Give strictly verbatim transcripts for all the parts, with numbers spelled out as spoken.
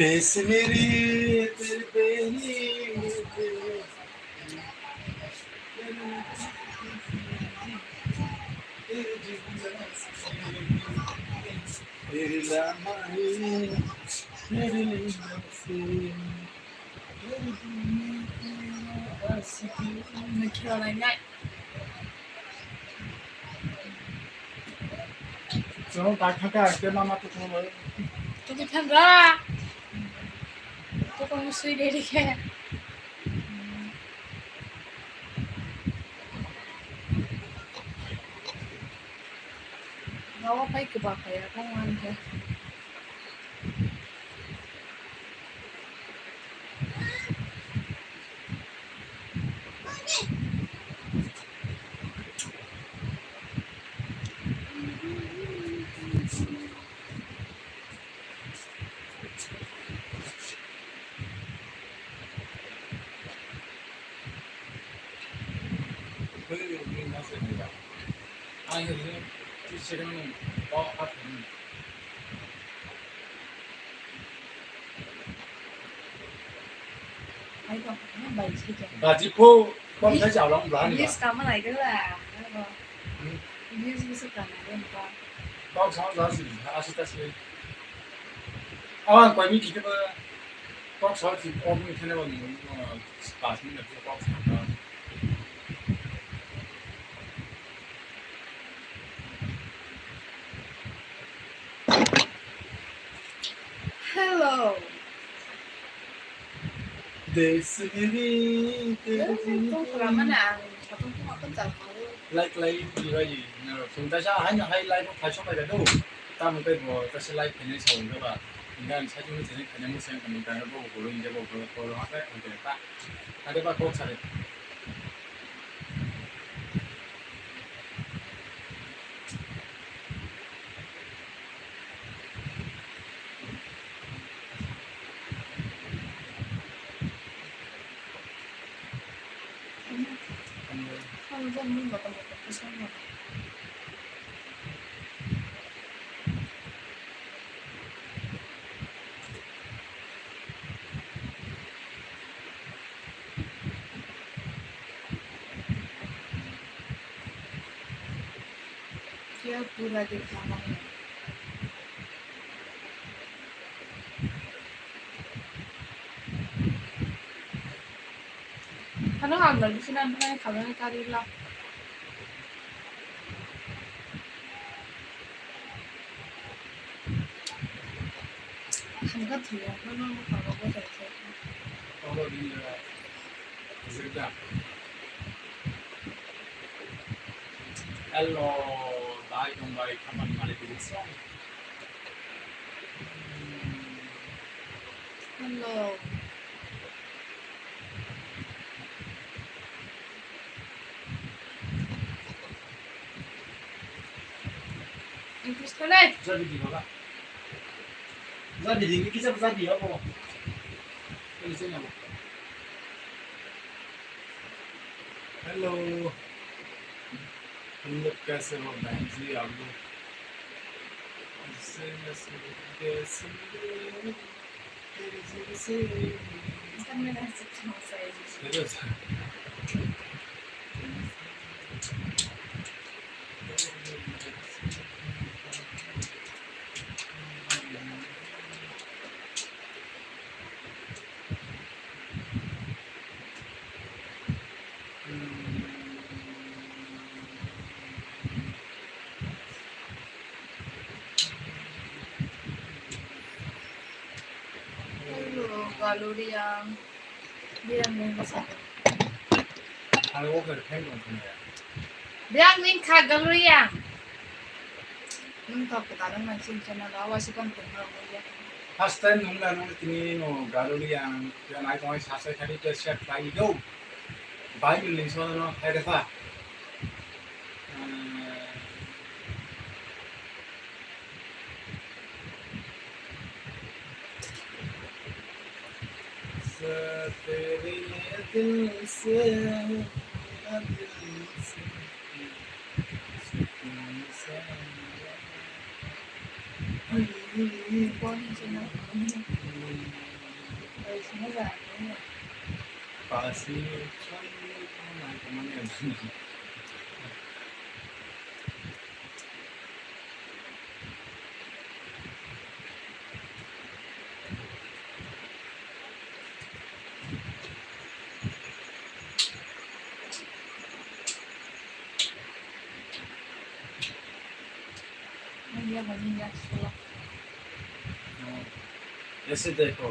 देश मेरे तेरे पे ही तेरे लम्हे, तेरे लम्हे। Chwng bai kha khe ang tei mama tongthokma bai. Tongwi thangra. Tokong swi de de khe. Nogo pai kwbak kaya tong man khe. Baji pho, kon khai chawlang bla ni ba. English kama nai de la. Hmm. English bisa kama de ba. Kok sama jasi, asi tasi. Awan koi mi kike ba. Kok sama si, kok mi kene ba ni, uh, pas mi na kok sama. Hello. Desiri, desiri. Tong khora mane ang satung tong akan jal khawi. Like, like, di bai di. Naro sung ta sa hai na hai like khai sok bai do. Tamo kai bo ta sa like khai nai sa ung ba. Inga ang sa chung ni chene khai nai mo sen kan ta bo bo ro inga bo bo ro ha kai ta. Ade ba kok sare. Kya pura dikhana hai? Ano hamla bisi nan thani khabani kari la. Hamka thuya, ano ano kabo bo jai jai. Hello, bai tong bai, khapan malik song. Hello. English khanai. Jabi di baba. Jabi di, ki jabi, jabi ya bo. Ini sini bo. Hello. तुम लोग कैसे हो बहन जी, आप लोग? Hello, Galuriang. Biang ning kha. Biang ning kha, Galuriang. Nwng tok kwtal wng nang chini channel o, waisa tong tong rok ya. First time nwng na nwng tini no garuli ang khe nai tongwi subscribe khai di, share khai di do. Bai nwng so no hai da sa. तेरे दिल से, दिल से। ऐसे देखो,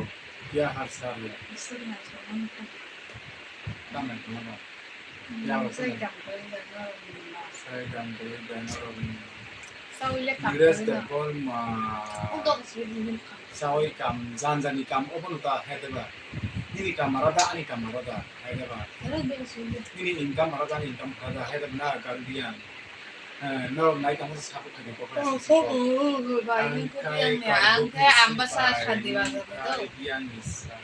क्या हाल चाल है? Tamo tamo. Yao sini. Sai kam koi da norok ni. Sai kam koi da norok ni. Sawi le kam koi da. Ingres de kolma. Sawi kam, jan jani kam, obono ta hai da ba. Nini kam mara da, ani kam mara da, hai da ba. Nini income mara da, ani income mara da, hai da ba na, garu diyan. Eh, norok nai tamo sa sabuk khaidi kokra. Ang khe ang khe ambasa khadi ba. Biyan ni sa.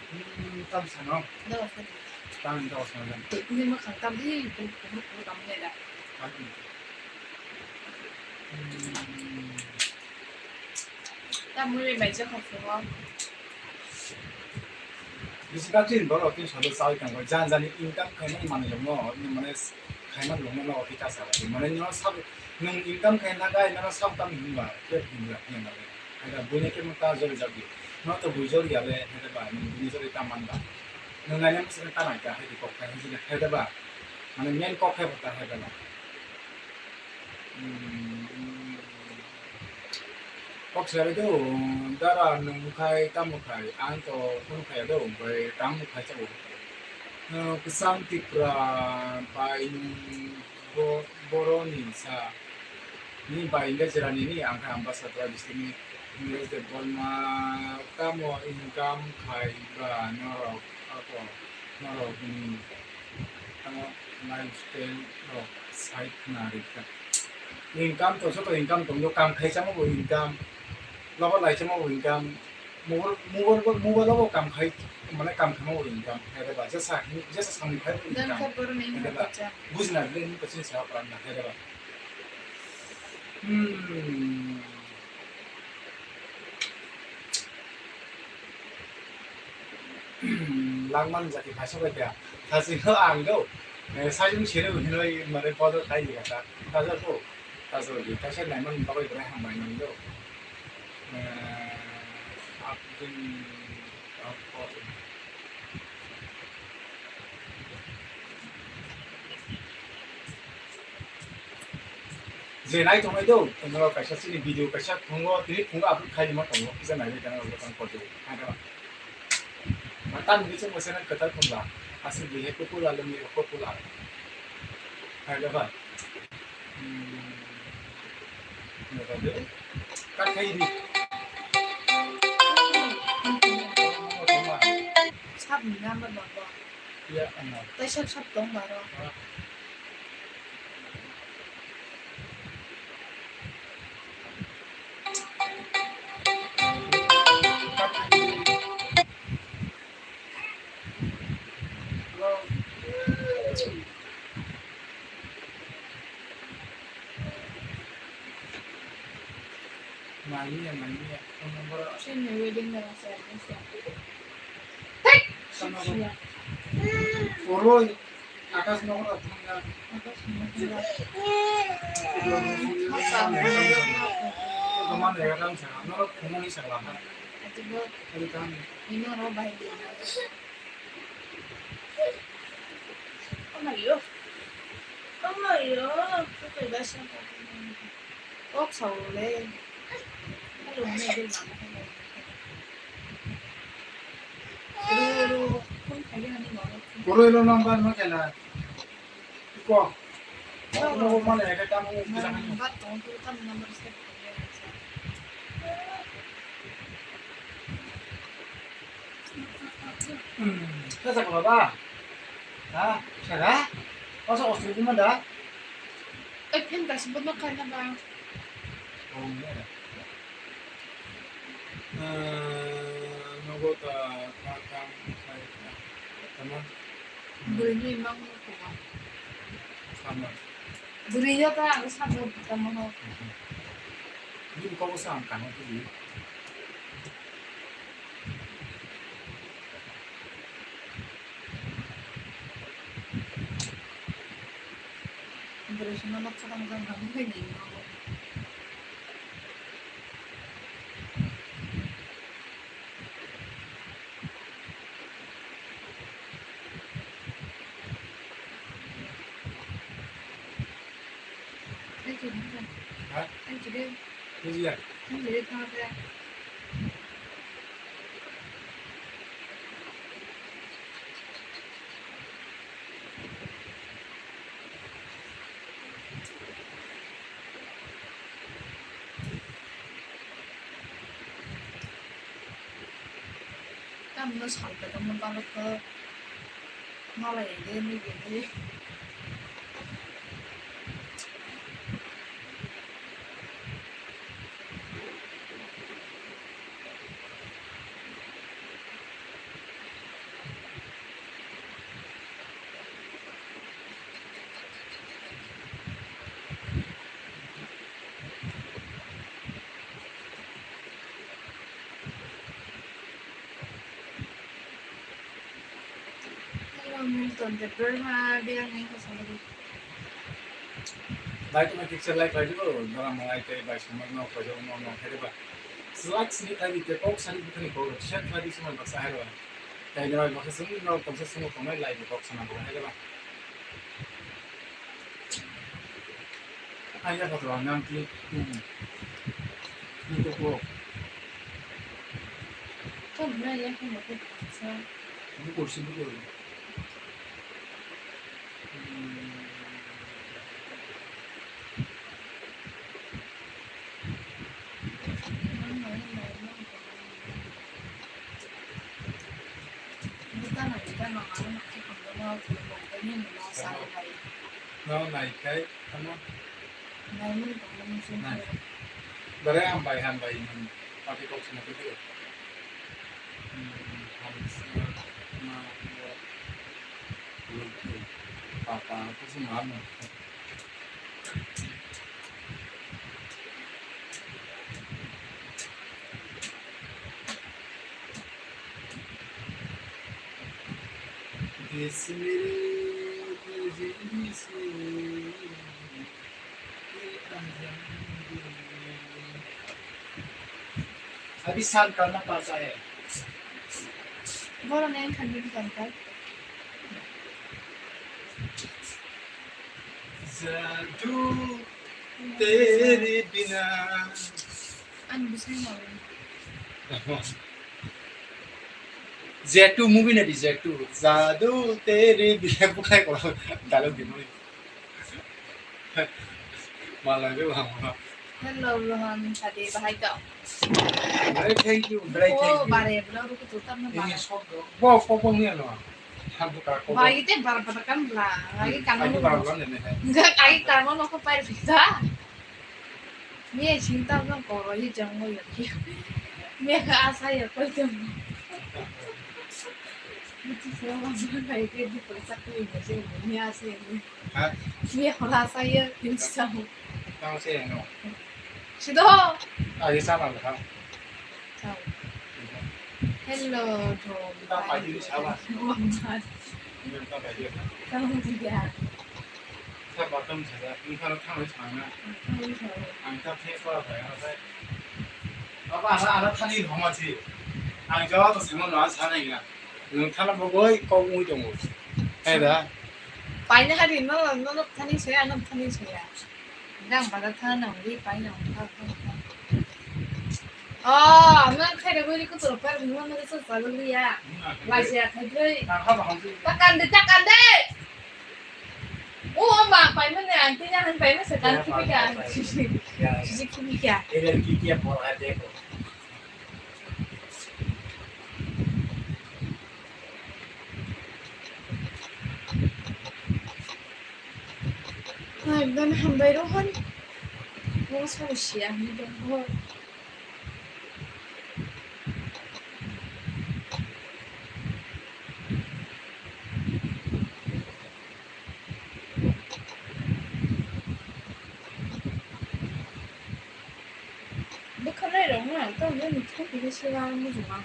Hmm, tam sano. Tang dos na lang. Ini mah kang tam di, bu bu bu tam ne da. Tam. Hmm. Tam mui mai je khok khok. Bisi ka tin boro tin sado sawi kang ko jan jani income khaina mani jong no, ini mane khaima lungma no office ka sa. Mane no sab nung income khaina dai no sab tam hinba, ke hinba hinba. Haida buine khe ta jori jagwi. No to bui jori ya le, haida ba, nung buine jori ta man ba. Nung naina musi ta nai ka, haidi kok khai, haidi haida ba. Mane main kok khai ta haida ba. Hmm. Kok sai do, dara nung khai, tamo khai, ang to phone khai do, bai tamo khai chabo. No, Kwcham Tipra bai nung Bo-, boroni sa. Ni bai hingke jerani ni ang khe ambasa try bisini Ingres de bolma tamo income khai ba norok ako norok ni tamo lifestyle rok sai khna rikha. Income to joto income tongdo, kam khai chamo bo income, lobo lai chamo bo income, Mobile, mobile, mobile o kam khai, mane kam khai ma income khai ba, jesa, jesa samung khai income khai ba. Bujna bile ni kachin sa pran na khai ba. Hmm. Langman jati phaisa bai kha. Thasi no ang do. Eh, sajung sere hinoi mane bodo khai ni kata. Kaja ko. Kaja ko. Kaisa naiman bagoi brai hambai nang do. Eh, Abdul, Abdul. Je nai tongnai do, tongnai kaisa chini video kaisa phungo, tini phungo upload khai ma tongo, kisa nai bai kana ulo tang koto, hai kama. Ma tan bichung mo sena kata phungla, asli bihe kupula lumi kupula. Hai kama. Hmm. Kat khai di. Sab ni number ba ba. Iya, ano. Tai sab sab tong ba ro. Ah. Mania, mania. Phone number. Sini wedding na sa. Phone number. Oro Akash Nagar thangna. Akash Nagar. Roman Regadan sa. Noro phone ni sa la. Ati bo. Ati kan. Ino ro bai. Amayo. Amayo. Kok sao le. Koroi lo number no kena. Ko. Ano mane eke tamo bwsang. Number tong tu tam number save khaidi. Hmm, kasa ko ba? Ha? Sara? Kasa osu di mana? Eh, phen kasi bono kana ba? Oh, ya. Eh, nogo ta, ta, ta, ta, ta, ta, ta, ta, Bwrwini imang no kugo. Sama. Bwrwi yo ta ang sabo tamo ho. Bini kobo sa ang kamo twi. Bwrwi sima nok sakang jang kamo hai ni. Thank you, thank you. Ha? Thank you, deh. Bujiya. Thank you, deh, thank you. Tamno salka tongma balokho malai de nugui de. Hello, Milton Debbarma, biyang ni hosamari. Bai tuma kisa like bai dibo, dara malai tei bai samar no kojo no no hede ba. Like sini tadi te kok sari bukani kok share tadi suma baksa hede ba. Tei dara baksa sini no komsa sini komai like kok sana bo hede ba. Ai ya kotor nang ti. Hmm. Ni to ko. Kom na ya ko ko sa. Ni ko si bu ko. No naikai, ano? Nai. Bare hambai, hambai, hmm, pati kok sina piti. Hmm, hamsa, ma, papa, kusi ma, ma. अभी शांत करना पड़ता है। बोलो नहीं, ठंडी भी करता है। जादू तेरे बिना। Ang bising mo. Zatu movie na di Zatu. Jadu tere bile bukai ko. Dalo di mo. Malai be bang. Hello, Rohan, sadi bahai ka. Very thank you, very thank you. Oh, bare, bro, ruku tu tam na. Ini sok do. Bo, bo, bo, ni ano. Bagi te bara bara kan bla, bagi kan. Ai bara bla ne ne. Enggak, ai kan mau noko pai bisa. Mia cinta no koro ye jang mo ya. Mia ka asa ya koi jang. Mutu se wa ba kai ke di paisa koi mo se mia se. Ha? Mia ko asa ya tin sa. Tang se no. Sido. Ah, ye sama ha. Hello, Tom. Kita pagi ini salah. Ini kita pagi. Kamu tidak. Saya batam saya. Ini kalau tahu sana. Kamu tidak. Ang tak saya kalau saya. Apa ada ada tadi rumah sih. Ang jawab tuh semua doang sana ya. Nung thana bogoi kok mui tongo. Hai da. Paina hari no no no thani soya no thani soya. Dang pada thana nang di paina. Oh, no khai da gori ko to par no no so sa lu ya. Lai se khai doi. Takan de takan de. O ma paimani ang tini han paima se kan khibi kha. Sisi khibi kha. Ekdom hambai rohon. Mo sabo siya hini dong. Bwkhanai rok na, tamo nini thang tini sila mujunga.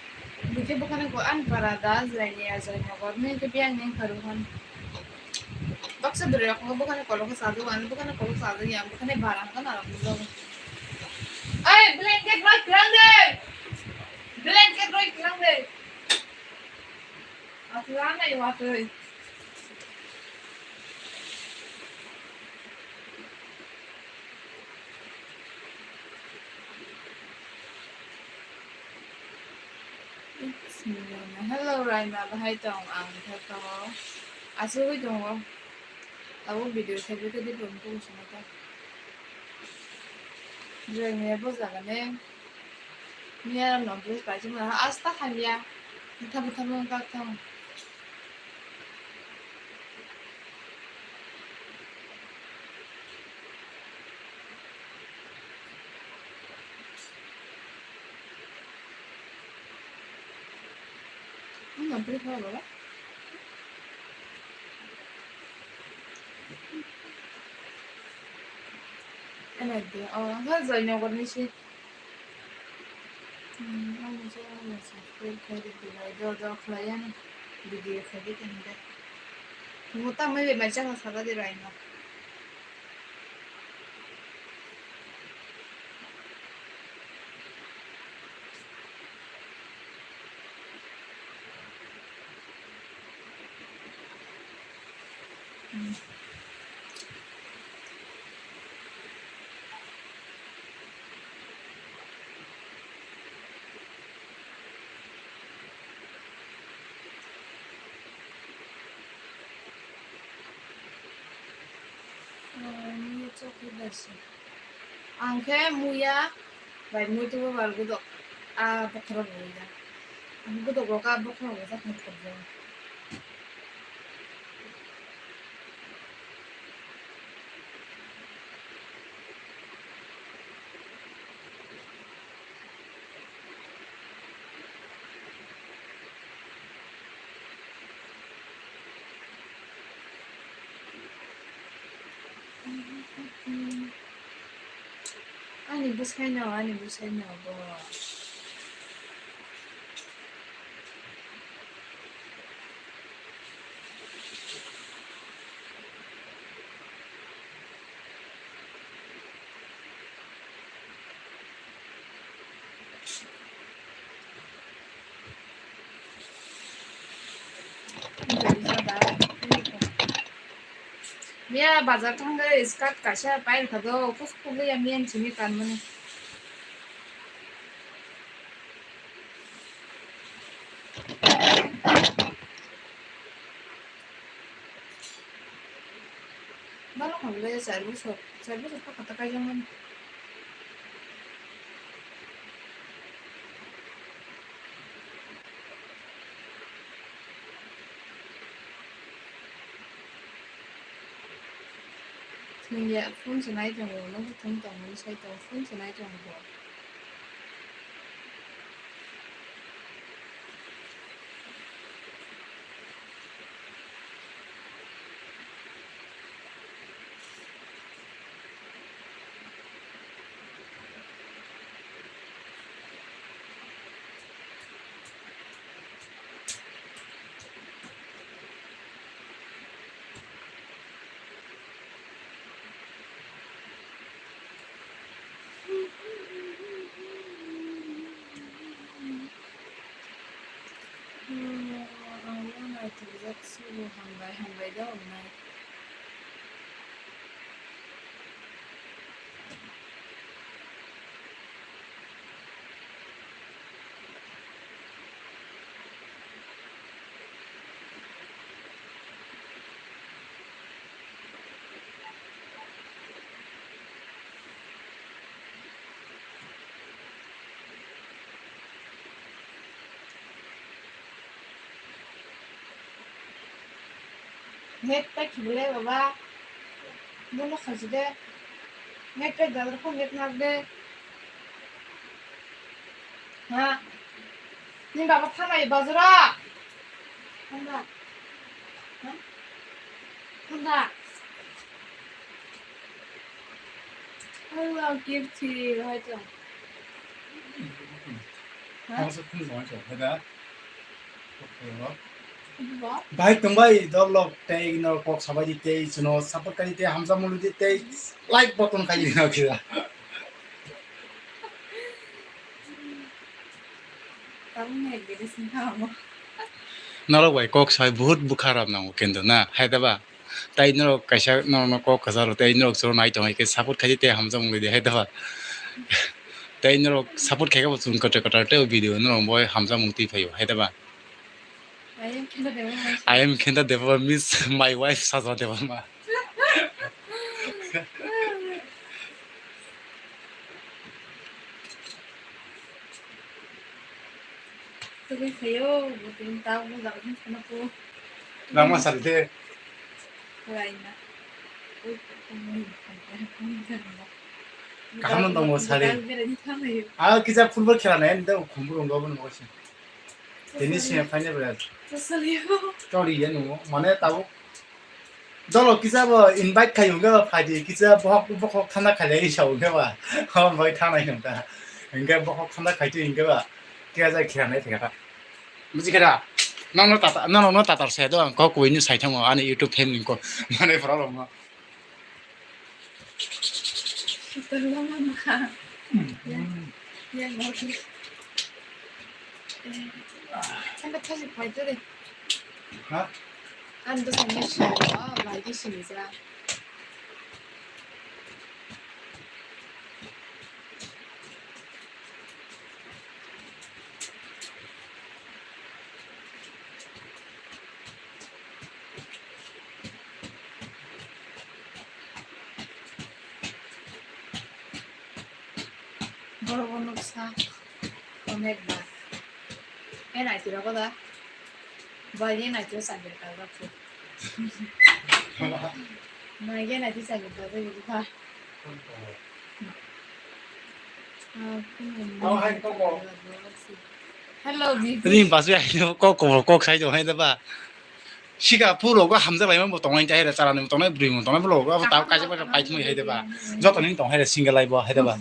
Bwkhe bwkhanai ko ani para da, Jrainia, Jrainagar, nini khe biyang nini kharu han. Baksa bwrwi rok no bwkhanai kolok khe sajak, ani bwkhanai kolok sajak ya, bwkhanai bara hwnkhe narwk nukjago. Ai, blanket roi kwrang de. Blanket roi kwrang de. Atwra nai watwi. Hello, Raima, bahai tong? Ang khe tongo. Asugwi tongo. Abo video khaibwi khe diboni tubusinai ta. Jrainia bo jaga ne. Miya no dress paisima, asta hamya. Mutha mutha mung kak thang. Ano beri kha baba. Ena de, oh, ha Joynagar ni si. Hmm, ano je ano subscribe khai di, like do do khlai ani. Video khai di tong de. Mo ta mai be mai chakha sala de rai no. Ang khe muya bai muitu bo bar gudok a bokhorok bo ya. Gudok rok a bokhorok bo jakha khobjao. Ani bwsai no, ani bwsai no bo. Miya bazar thangwi skirt kaisa pai rwkha do, kus kugwi ya miya ni simi kanmani. Balo hamle char bosor, char bosor ta kata kaijakmani. Thwngya, phone se nai tongo, nobo thwng tongmani sai tongo, phone se nai tongo bo. Ang bo naitokjak sugo, hambai, hambai da hwnwi. Net ta khibile baba. Bono khaji de. Net ta dadar phone net nak de. Ha. Ni baba thanai bazara. Thanda. Ha? Thanda. Hello, Kirti, hoito. Ha? Thansa phone no hoito, hoida. Bo? Bai tongbai doglok tei no kok sabai di tei chwngno support khai di tei hamjakmung di tei like button khai di no kira. Tabuk nai bere sing kha amo. Norok bai kok sai buhut bwkha rok nango kendo na, hai da ba? Tai norok kaisa norokno kok kwcharo tei norok chwrwk nai tongwi khe support khai di tei hamjakmung di, hai da ba? Tei norok support khai khe bo chwng kwtal kwtal tei o video norok bo hamjakmung twi phaio, hai da ba? I am Khenda Debbarma. I am Khenda Debbarma means my wife Sajna Debbarma. Tugui phaio, bo tini ta bo jaga hwn khana po. Langma sari de. Laina. Ui, ui, ui, ui. Kaham no tongo sari. Beraini thanglaio. Ah, kisa football khela nai, nda khumbu rong go bo no se. Tini semi final bela. Chosaliyo. Chori ya no, mane tabo. Dolo kisa bo invite khai hwnkhe ba phaidi, kisa bohok, bohok thanda khailai sa hwnkhe ba. Hom bai thanai hwnkha. Hwnkhe bohok thanda khaitwi hwnkhe ba. Kisa khela nai thikha. Buji khe da? Nang no tata, nang no tatar se do ang kok koi ni sai thango ani YouTube family ko. Mane problem no. Sutar lama ma. Hmm. Ya, ya, ya, ya. Eh, sampai kasih fighter deh. Ha? Kan tuh hanya sih, oh, lagi sini aja. Borok bo nuksa onek bar. Hai naitwi rogo da? Bai, hai naitwi o chakri kaijak kho. Mai, hai naitwi chakri kaijak kho. Hello, Bibi. Ring pasu ya, kok, kok, kok sai tong hai da ba. Sika phu rogo hamjak lai bo tongnai chai re, chara ni tongnai, bwrwi bo tongnai, bo rogo abo ta kaisa kaisa paithumwi hai da ba. Joto ni tong hai re single lai bo hai da ba.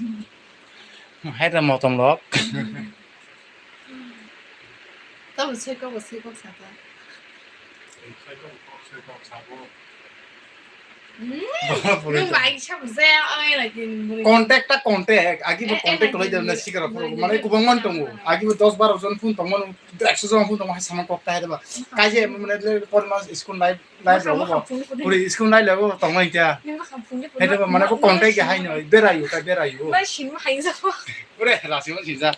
Hai da motom rok. Tamo seko bo seko saka. Hmm? Nwng bai sa bujaya, ai lagi nwng. Contact ta contact, agi bo eh, eh, contact lagi loi dana sikara phone, mane kubang man tongo. Agi bo dos baro jon phone tongmano, ekso jon phone tongo, hai sama kok ta hai ba. Kaje mane le por mas school life, life rogo bo. Puri school life rogo tongmai kya. Hai ba mane ko contact ya hai no, berayo ta berayo. Mai sin ma hai sa ko. Pure la sin ma sin sa.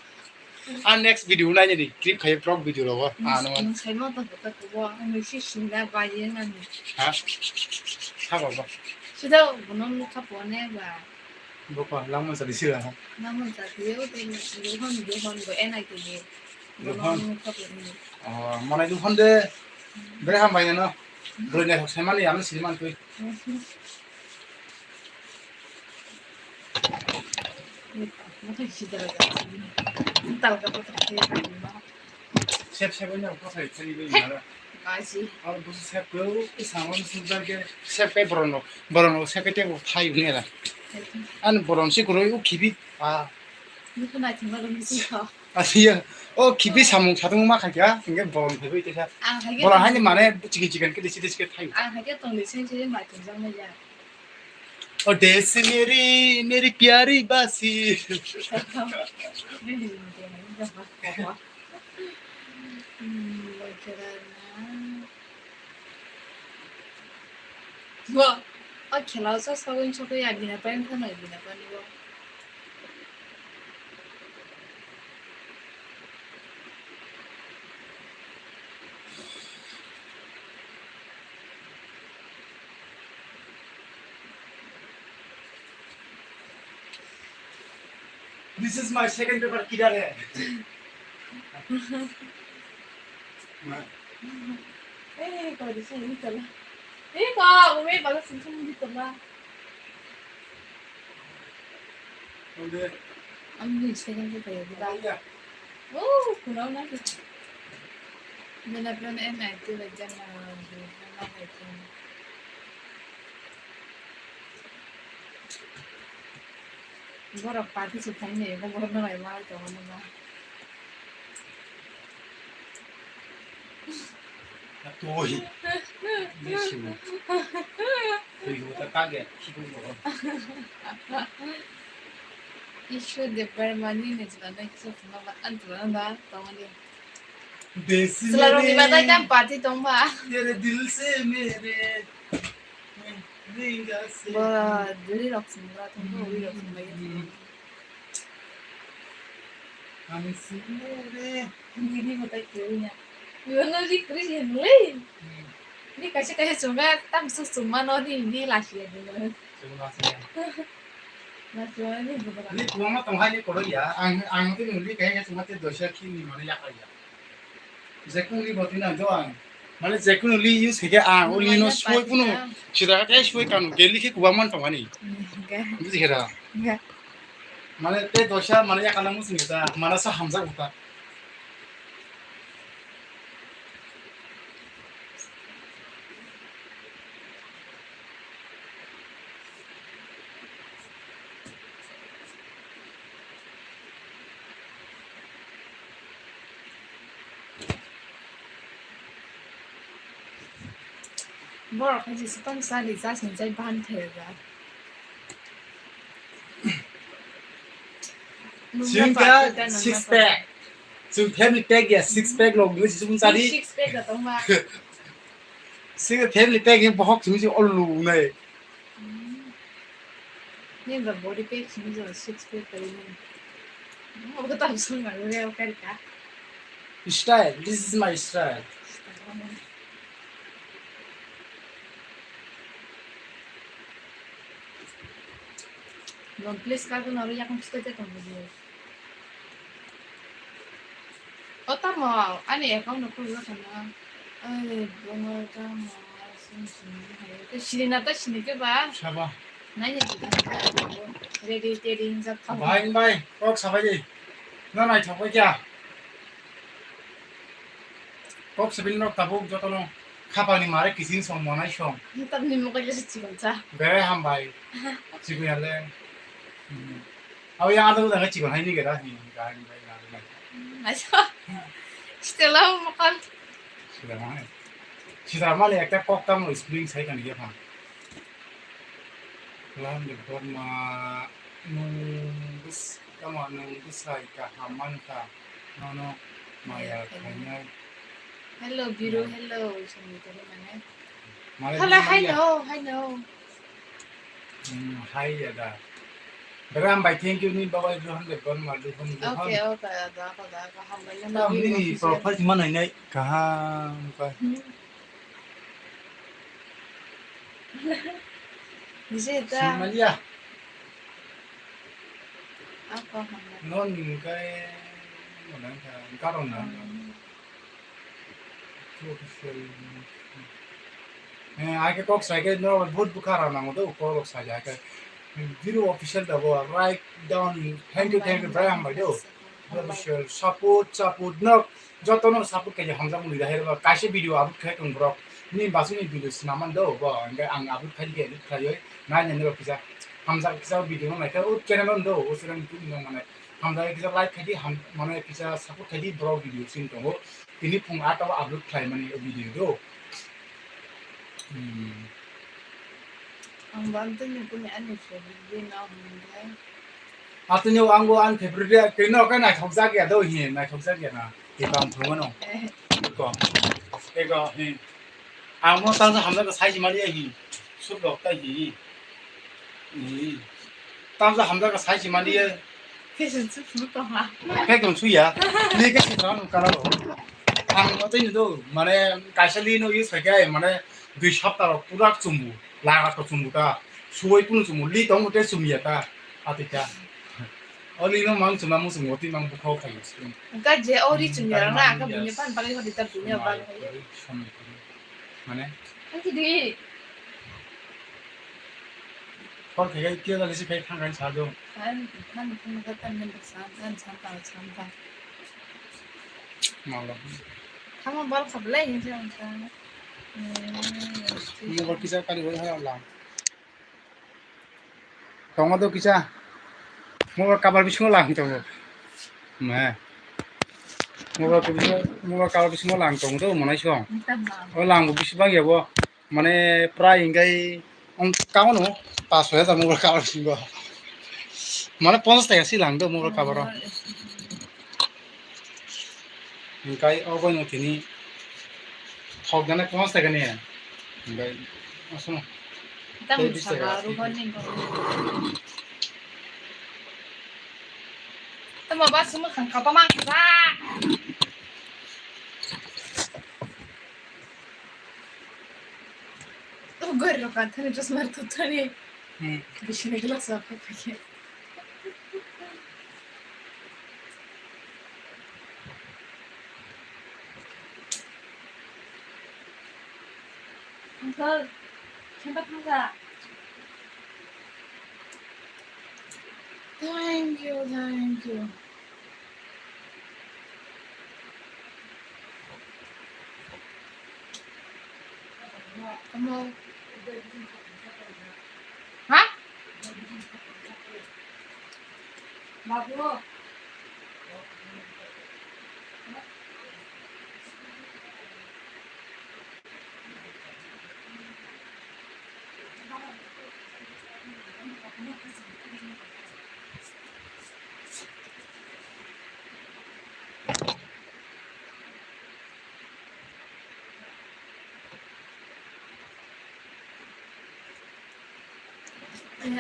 A next video nai ni clip khai vlog video rogo. Ah, no. Nwng sai ma to ko ko bo, nwng si sin da ba ye na ni. Ha? Sa ba ba. Sida bono nukha phone ba. Bokon langma sari sira ha. Langma sari o te duhon duhon go enai ke ye. Duhon. Bono nukha phone. Oh, mane duhon de bre ham bai no. Bro ne sai mani ano siri man tui. Talka talka. Sep sep oi na ko sai chari bai na. Baji. Aro busu sep ko samon sudar ke sep kai boron no. Boron no sep kai te thai ne ra. An boron si kuroi u khibi. Ah. Ni ko nai thima lo mi si ko. Asiya. O khibi samung satung ma khai kya. Inge boron khai bai te sa. Boron hai ni mane chicken chicken ke desi desi ke thai. Ang hai ke tong desi se mai tong jang na ya. ओ देश मेरी, मेरी प्यारी बासी। Bo, o khela o sa sagwi sokwi ya bina pai wngkha no bina pani bo. This is my second paper, kidare? Eh, kau di sini, kau lah. Iko, umi bala sumsum di toma. Ang ni second ko kayo, di ba? Oh, kuno na ki. Nila plan en ai tu la jana, na na ki. Borok party se thangni, borok no lai ma to no ba. Atoi. Nisimu. Tui ta kage, kibu mo. Ishu de Burma ni ne jila na kisa kuma ba an jila na ba, tongani. Desi Sila rok ni mere, ba dai tam party tong ba. Tere dil se mere. Ringa se. Ba, duri rok sing ba, tong ba, uri rok sing ba. Hmm. Ani sing mere. Ni, ni mo tai kiri nya. Yo no ri kiri nya le. Hmm. Ni kaisa kaisa chunga tam su chuma no ni, ni la sia de no. Chuma sia. Na chuma ni bu ba. Ni kuama tong hai ni koro ya. Ang, ang tu ni ri kaya chuma te dosa ki ni mane ya kaya. Jekun li botwi nang do ang. Mane jekun li use khe ang, uli no soi kuno. Sida khe soi kan, geli khe kuwa man tong ani. Buji khe da. Mane te dosa, mane yakana musung khe da, mana sa hamjak uta. Borok hai jesa tong sa rijak hinjai ban thai rijak. Singka six pack. Sing family pack ya six pack log ni sum sari. Six pack da tong ba. Sing family pack ni bohok sum si olu nai. Ni ba body pack sini jo six pack kali ni. Mo ko tam sung ma re ka ka. Style, this is my style. Non please ka ko na ri yakon style te kon video. O tamo, ani account no khulwi thangna. Ai, bongo tamo, sini sini hai. Te sini na ta sini ke ba? Saba. Nai ni kita. Ready, ready, jak thang. Bai, bai, kok sabai di. Na nai thok bai kya? Kok sabai no tabuk joto no. Khapang ni mare kisin song monai song. Tam ni mo kaisa chikon cha. Bere hambai. Chikon ya le. Hmm. Abo yang ada udah chikon hai ni kira ni. Gai ni gai na. Acha. Stela mo kan. Sida mane. Sida mane ekta kok tam spring sai kan ya pha. Lam de Burma nung bis kama nung bis sai ka haman ka. No no. Maya khainai. Hello, Biru, hello. Sini tadi mana? Maya hello, hello, hello. Hmm, hai ya da. Ram bai, thank you ni babai, Rohan de Burma, Rohan, Rohan. Okay, okay, da, da, da, da, hambai. Tam ni profile mana nai kaham ka. Hmm. Bisa ta. Simalia. Apa hambai? Non kai mana ka, karong na. Hmm. Eh, ake kok sai ke no, vote bukha rana mo do, kok sai ke. Biru official da bo, write down, thank you, thank you, bhai, hambai do. Official, support, support, no, joto no support khe hamjak muli da, hero, kaise video upload khe tong borok. Ni basuni video sinaman do, bo, ang upload khai di, edit khai oi, nai nai rok kisa, hamjak kisa video no naikhe, o channel no do, o channel tu no mane, hamjak kisa like khai di, ham, mane kisa support khai di, borok video sin tongo. Tini phung ata o upload khlaimani o video do. Hmm. Ang bo ang tini kuni ani favorite din no hwnwi. Atini o ang bo ani favorite din, tini o khe naithok jak ya do hi, naithok jak ya na. Tei bang thangmano. Eh. Eko. Eko hi. Ang mo tang hamjak sai si mali hi. Suk dok tai hi. Hi. Tang hamjak sai si mali. Fashion show phuru tongma. Khe tong suya. Ni khe si tong kala ro. Ang mo tei do mane kaisa li no use khai khe mane dui sapta rok pura chumbu. Laga to chumbu ta. Suwai kunu chumbu. Li tong te chumya ta. Ati ta. Oli no mang chuma mo chumbu ti mang bukho khai. Ga je ori chumya na ka bunya pan pagai hodi ta bunya ba. Mane. Ang ki di. Call khe khe khe jani si phai thang khe sa do. Thang, thang, thang, thang, thang, thang, thang, thang, thang, thang. Malo. Thangma bal khablai hinse ang thang. Hmm, mobile kisa kali bai ha lang. Tongo do kisa. Mobile cover bisingo lang tongo. Me. Mobile cover bisingo, mobile cover bisingo lang tongo do monai song. Tama. O lang bo bisi bang yabo. Mane prai hingai ong kaono pas soi hajar mobile cover singo. Mane ponchas taka si lang do mobile cover o. Hingai obo no tini thok jana ponchas taka ni. Hingai asmo. Tamo tei bis taka saka si. Ruhon ni. Tamo bas mo khang kapa mang kha. O gori rok kan thani chosma rok thani. Hmm. Bisi ni glass rok phai phai. Uncle, khenpa thangsa. Thank you, thank you. Kamu. Hah? Babu.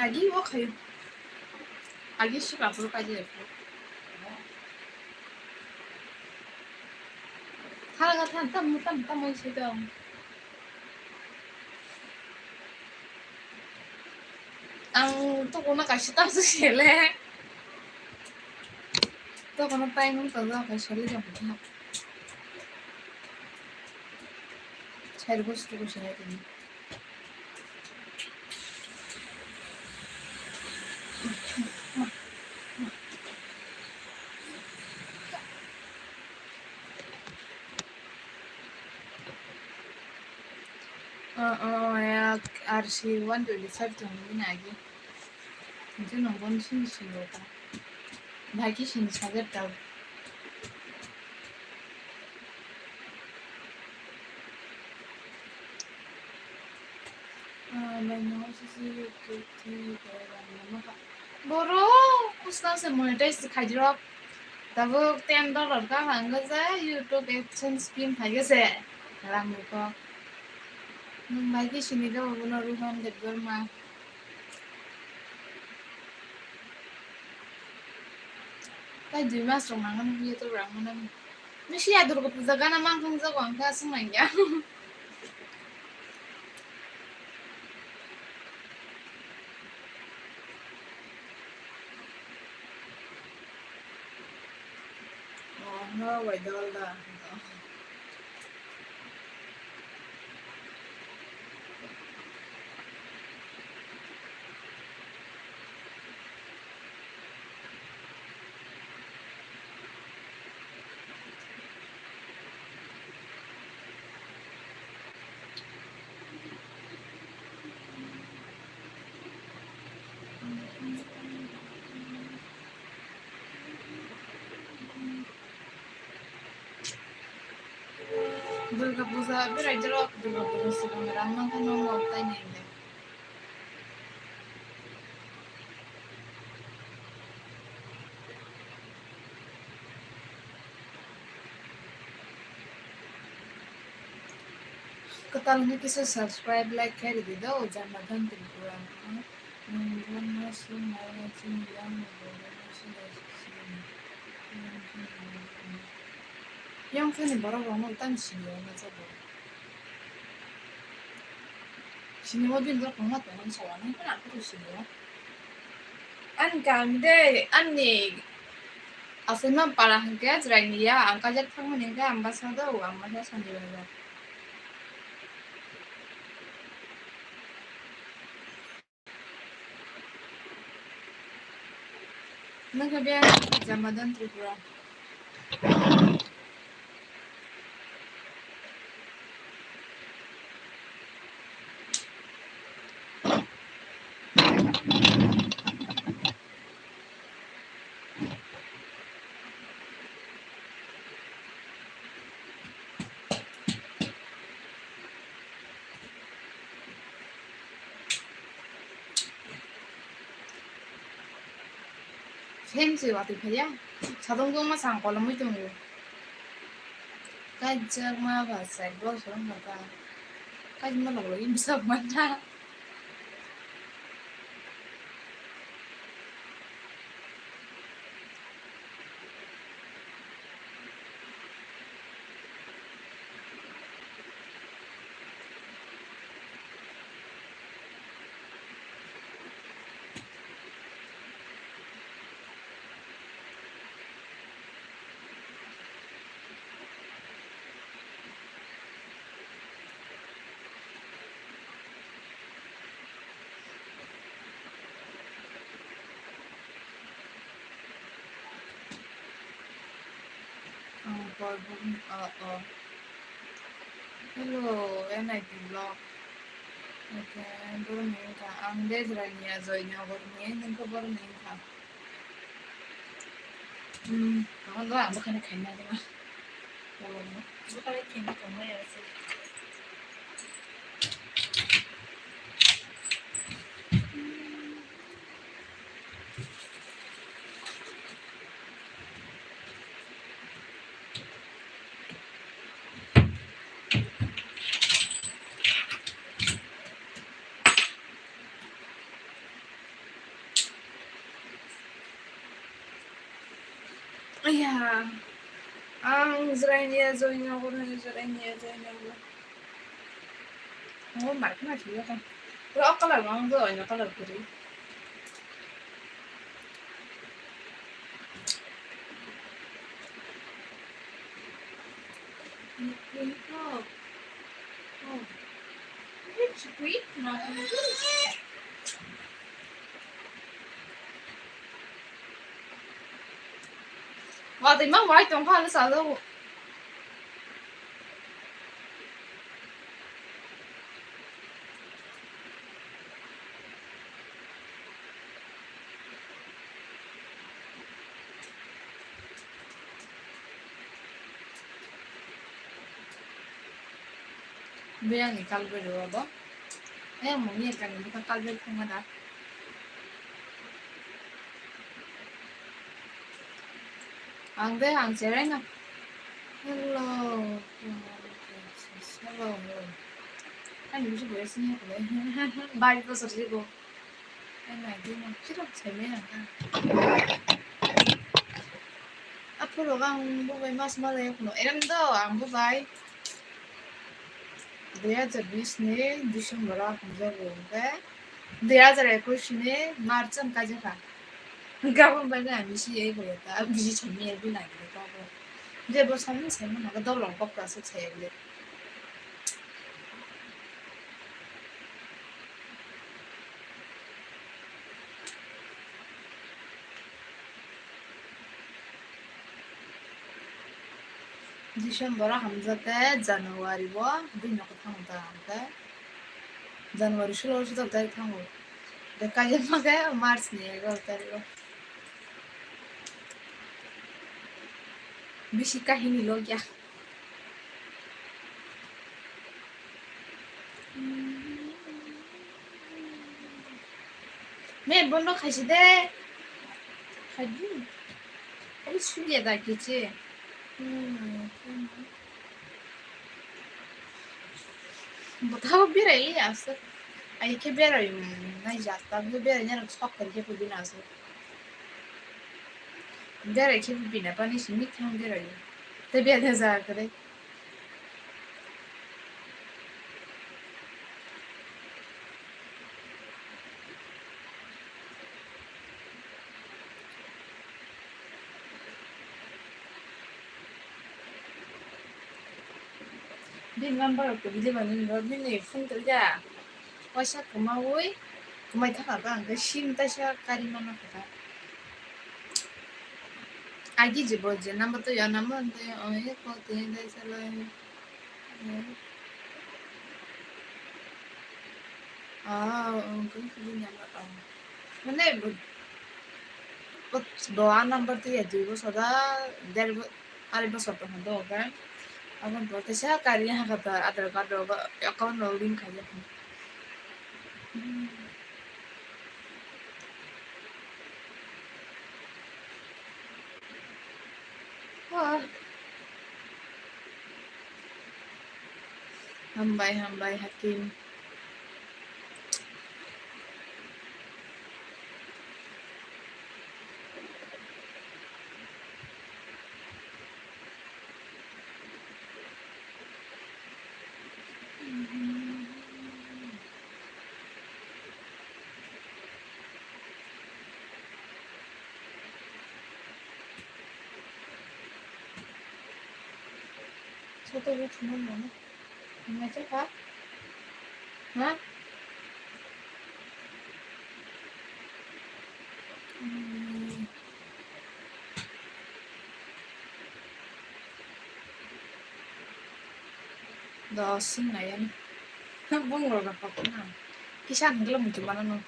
Agi o khayo. Agi suka puro kaji. Thala ga than tam tam tam se dong. Ang tokona kaisa tamsuk sele. Tokona time wng tongo, kaisa le jang kha. Side box tuku sele tini. O, o, ya, R C one twenty five tongwi nai agi. Hingke nong bono sini sini rwkha. Bahai khe sini sajak tao. Ah, bai no sisi khe bai bai no mokha. Boro, usna se monetize khaijrok. Tabuk ten dollar ka hangga ja YouTube AdSense pin phaikhe se rang rwkho. Nwng bai khe sini khe bo bono Rohan Debbarma. Tai dui mas rok nang nang YouTube rang nang. Nisi ya Durga Puja gana mang thang jago ang khe aswk nang ya. Oh, no, wai dol da. Durga Puja berai jero, Durga Puja swkang rang mangkha no mok tai nai le. Kwtal hwnwi kisa subscribe, like khe rwdi do, Jamadan Tripura. Nwng bono swngnairok chini yang ni borokno swngnairok sini. Yang khe ni borok rokno tang sini ya ma jabo. Sini o din rok ma tong sa wa nang kana ko sini ya. An kam de an ni asai ma para hangke jrai ni ya ang kajak thang mani hangke ang basa do ang basa sandi basa. Nang khe be Jamadan Tripura. Phen se watwi phaiya. Sadong jongma sang kolomwi tongo. Kaijak ma ba chai bosor wngkha ta. Kaijak ma lok lok bwsa manta. Ang porbuk, oh, oh. Hello, N I T vlog. Okay, borok ni wngkha. Ang Dejra ni Ajoy Nogor ni, nung khe borok ni wngkha. Hmm, ang do ang bwkhani khaina rwma. Oh, bwkhani khaina tongmani ase. Aiya, ang Jwraini Ajoy Nogor, Jwraini Ajoy Nogor. Oh, markhna thwiyo kha. Pura o colour mang do, oino colour kwrwi. Watwi mang bai tongkha, ano salo. Biyang ni kalbari o bo. Ayang mung ni ekani bwkha kalbari thangma da. Ang de ang cherai na. Hello. Hello, hello. Ani bisi boya sini ya kule. Bari bosor jibo. Ai nai di na. Chirok chai me na. Aphuru ang bubai mas malai kuno. Erem do ang bubai. Dui hajar bis ni December o hamjago, hwnkhe dui hajar ekwis ni March o kaijak kha. Gabon bai na bisi ei boya ta, bisi sami ya bini nai kok. Je bo sami sami na dolong kok ta suk sai ya. December o hamjak khe January o bini nogo thango ta, hwnkhe January sulo sulo tarik thango, hwnkhe kaijak ma khe March ni egaroh tarik o. Bisi kahini logya. Me bondo khaisi de. Khaidi. Abi suya da kiche. Botao berai li aswk. Ai khe berai nai jak ta, berai nai sok khe bini aswk. Berai khe bini pani simi thang berai. Te berai ja kare. Bini number rok twi di mani no bini phone twi da. Waisa kwmawi kwmai thangkha ba ang khe sim taisa kari mano kha. Agi jibo je number to ya number to ya, oh, ye ko te dai salai. Oh, oh, ko ko number, oh. Mane bo, bo, bo a number to ya dui bosor da, der bo, arei bosor to hondo, okay? Aboni pore teisa kari ha kata Aadhaar card rogo account no link khaijak. Oh. Hambai, hambai, Hakim. Soto bo thumui mano. Hingmai se kha? Ha? Hmm. Do sing nai ani. Bung rok rok kok na. Kisa hinglo mutu mana no.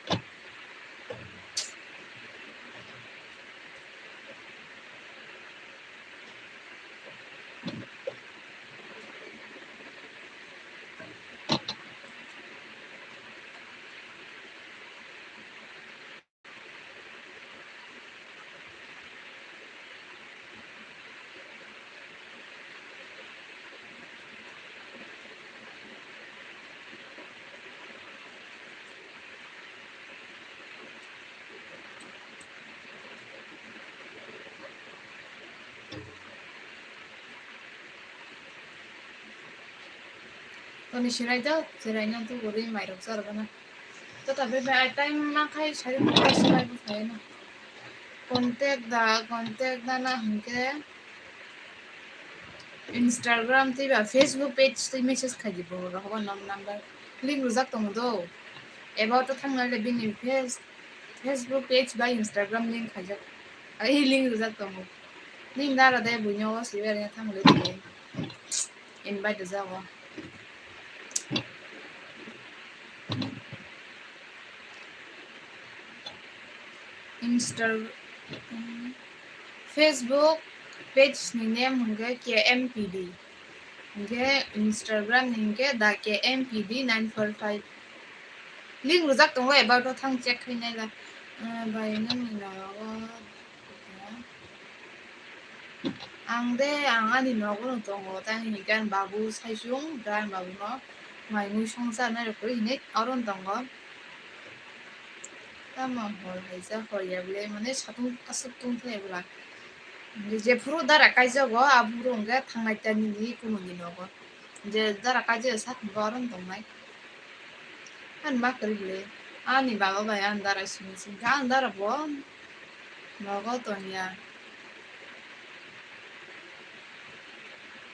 Toni sirai do, sirai nang tu guri mai rok char gana. To ta be ai time ma khai sari mo ta sirai bo khai na. Contact da, contact da na hingke Instagram tei ba Facebook page tei message khai di bo ro hoba nom number. Link rujak tong do. About to thang na le bini face Facebook page ba Instagram link khaijak. Ai link rwjak tongo. Ning dara de buino o siber ya thang le tong. Invite rwjago. Insta, Facebook page ni name hwnkhe K M P D. Hwnkhe Instagram ni hwnkhe da K M P D nine four five. Link rwjak tongo, about o thang check khainai la. Ah, bai nangni nogo. Ang de, ang ani nogo no tongo, tei ani hwnkhe ani babu saisung, hwnkhe ani babu no mai mui songsa nai rw kwrwi hinwi oro no tongo. Tamo hor hai jak, hor ya bwle, mane satung aswk tungthai bwla. Hwnkhe jephuru dara kaijago, aphuru hwnkhe thangnai ta nini kumui ni nogo. Je dara kaijak sak bo aro tongnai. Ani ma kwrwi bwle. Ani baba bai ani dara simi simi kha, ani dara bo nogo tongya.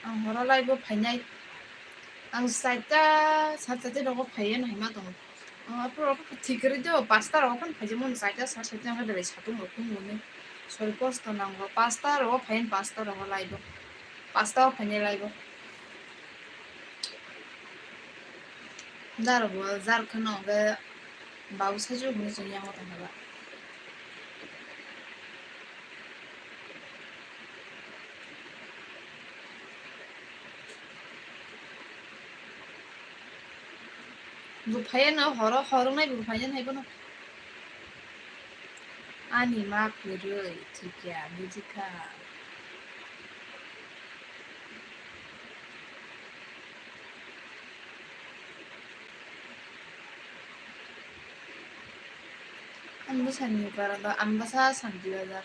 Ang horo lai bo phainai. Ang saita, sat sati rogo phaiya nai ma tongo. Aphuru thik kwrwi do, pasta rogo phano phaijakmani, saita sat sati ang belai satung rok phano mwnwi. Sori kosto nango. Pasta rogo phaiya, pasta rogo lai do. Pasta o phainai lai bo. Daro bo jar kheno hwnkhe babu saichung hwnwi chwng yango tongkha ba. Bo phaiya no horo, horo nai bo phaiya nai bono. Ani ma kwrwi thikya bujikha. Ang bwsani para do, ang bwsa santi bazar.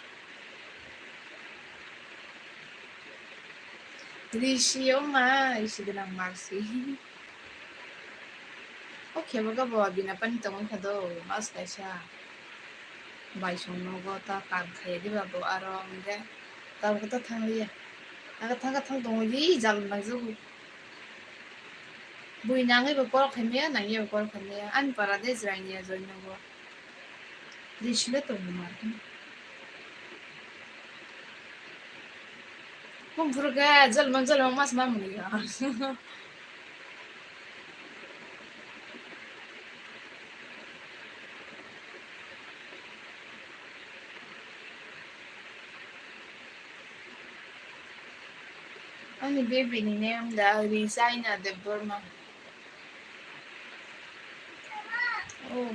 Risi o ma, risi gwnang marsi. O khebo khe bo bina pani tongwi kha do, mas kaisa. Bai song nogo ta kam khaiya diba bo aro hwnkhe tabuk ta thangliya. Aga thang thang tongo, yi jal nangjago. Bui nangwi bo call khaimaya, nangya bo call khaimaya. Ani para de jwraini ya join nogo. Risi le tongo ma. Kum phuru khe jolma jolma mas ma muni ya. Ani baby ni name da Risaina Debbarma. Oh.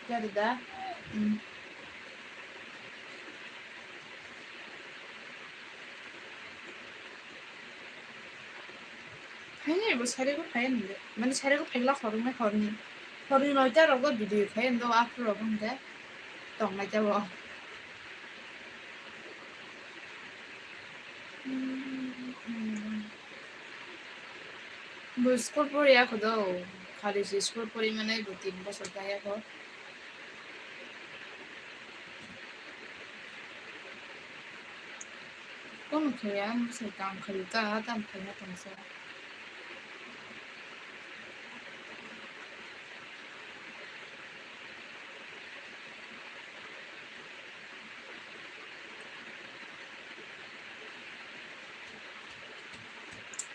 Jari da. Hmm. Haini bo sari ko phai nde. Mane sari ko phai la khoroknai horni. Horni noita rogo video phai ndo after rogo nde. Tongnai jabo. Bo school pori ya kho do. Khali se school pori mane bo tin bosor kaya kho. Kono khe ang bwsai kam khaio ta, tam khaina tongsa.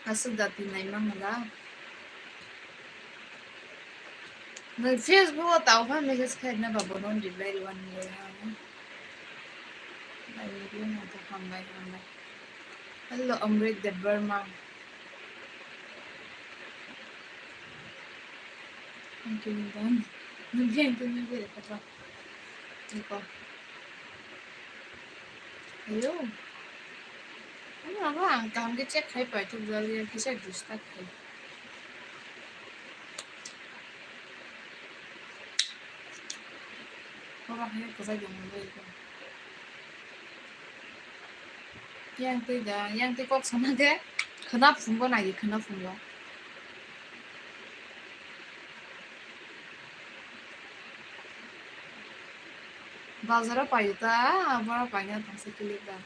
Aswk dati naima mala. Nwng Facebook o tau pha message khaina ba bono reply rwani le ha. Nai video no to hambai hambai. Hello Amrit Debbarma. Thank you Lindan. Nwng biyang to nwng bere kata. Niko. Ayo. Ano ano ang kaham khe check khai pai thuk jali ya kisa disturb khai. Oro hai kwchai tongmani bagwi khe. Yang twi da, yang twi kok sana khe khwna phungo nai, khwna phungo. Bazaro paio ta, bora paina tongsa kilik da.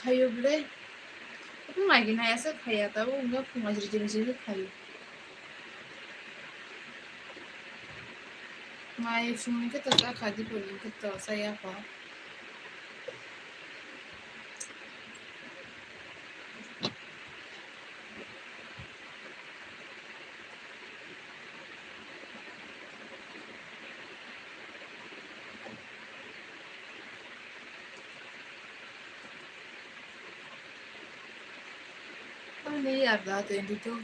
Khayo ble. Phung nai gini asa khaya ta, o wngkha phung nai jiri jiri jiri khayo. Mai phung ni khe to cha kha, dipor ni khe to cha ya kho. Ani yar da twenty two.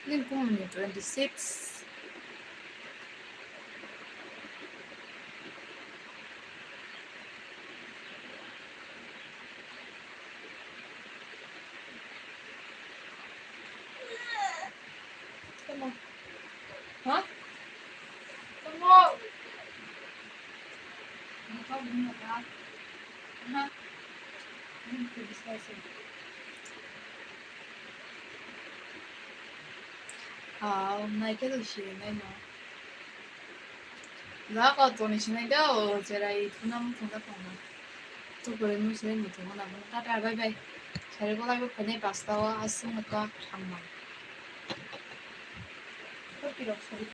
Nini kumuni twenty six. Tamo. Ha? Tamo. Ha? Ah, nai khe to siri nai no. Da ko toni sinai da o jerai thuna muthung da tongma. To kore mui sinai muthung na bo. Tata bye bye. Sari ko laibo phainai pasta o aswk no ka thamma. To pirok sari.